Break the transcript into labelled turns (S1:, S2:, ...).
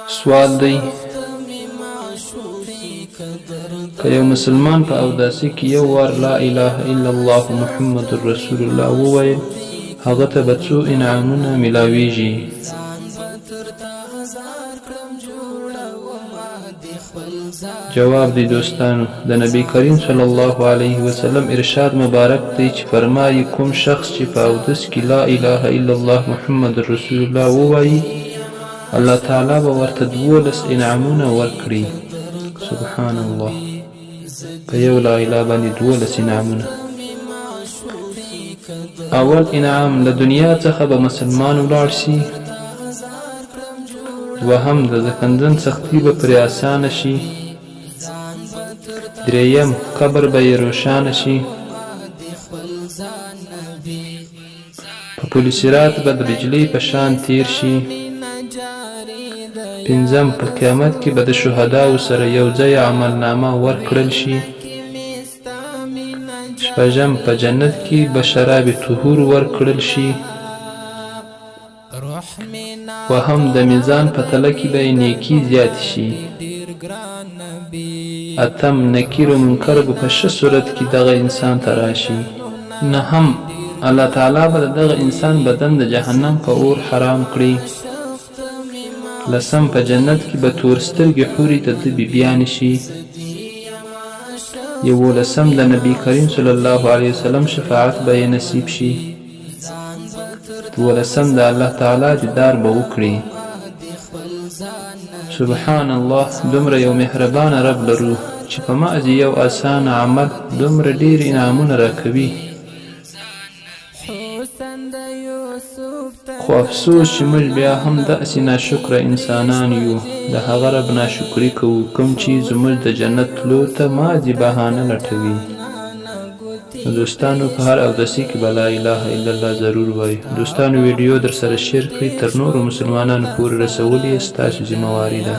S1: سوال دی: که یو مسلمان په اوداسه کې یو وار لا اله الا الله محمد رسول الله وویل، هغه ته به څو انعامونه ملاویږي؟ جواب دی دوستانو، د نبی کریم صلی الله علیه وسلم ارشاد مبارک دی چې فرمایي: کوم شخص چې په اودس کې لا اله الا الله محمد رسول الله ووایي، الله تعالی به ورته 12 انعامونه ورکړي. سبحان الله، په یو لا اله باندې 12 انعامونه. اول انعام، له دنیا څخه به مسلمان ولاړ شي. دوهم، د زکندن سختي به پرې اسانه شي. درېیم، قبر به یې روښانه شي. په پل صراط به د بجلۍ په شان تیر شي. پنځم، په قیامت کې به د شهداو سره یو ځای عملنامه ورکړل شي. شپږم، په جنت کې به شراب طهور ورکړل شي. اوهم، د میزان په تله کې به یې نیکي زیاتې شي. اتم، نکیر و منکر به په ښه صورت کې دغه انسان ته راشي. نهم، الله تعالی به د دغه انسان بدن د جهنم په اور حرام کړي. لسم، په جنت کې به تور سترګې حورې د ده بیبیانې شي. یولسم، د نبی کریم صلی الله علیه وسلم شفاعت به یې نصیب شي. دولسم، د الله تعالی دیدار به وکړي. سبحان الله، دومره یو مهربانه رب لرو چې په محض یو اسانه عمل دومره ډېر انعامونه راکوي. خو افسوس چې موږ بیا هم داسې ناشکره انسانان یو، د هغه رب ناشکري کوو کوم چې زموږ د جنت تلو ته مازې بهانه لټوي. نو دوستانو، په هر اودسي کې به لا اله الا الله ضرور وایو. دوستانو، ویډیو درسره شیر کړئ، تر نورو مسلمانانو پورې رسول یې ستاسو ذمه واري ده.